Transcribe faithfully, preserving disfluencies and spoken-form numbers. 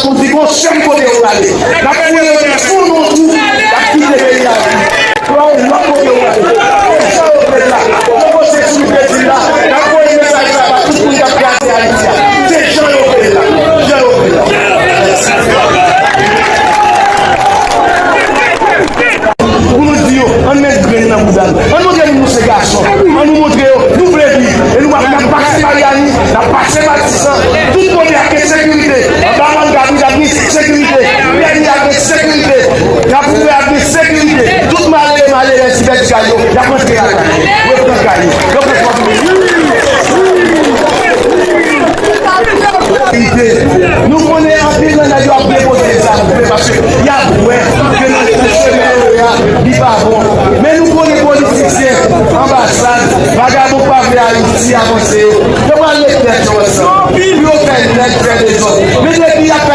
Pou di gon sèl kote yo prale. N ap fouye yo nan fon nan twou, y ap kite peyi a. Pran yon lòt kote yo prale. Se jan yo vle l la. Yo poze sou nou peyi la. N ap voye mesaj la ba tout moun k ap kraze Ayiti a. Se jan yo vle l la. Jan yo vle l la. Pou nou di yo, ann met grenn nan bouda nou. Ann montre moun nou se gason. Ann nou montre yo, nou vle viv. E nou ap, n ap pase Maryani, n ap pase Matisan. Tout kote ap gen sekirite. Anba Mòn Gabrid ap gen sekirite. Pèdi ap gen sekirite. N ap ouvè ap gen sekirite. Tout malere, malerèz ki pèdi kay yo, y ap rantre lakay yo. Yo pran kay yo. Yo pran kòb yo. Verite. Nou konnen anpil nan nèg yo ap depoze zam vre paske y ap wè ke nan, nan chemen yo ye a, li pa bon. Men nou konnen politisyen, anbasad, vagabon k pa vle Ayiti avanse yo, yo pral met tèt yo ansanm pou yo fè nèg fè dezòd. Men depi y ap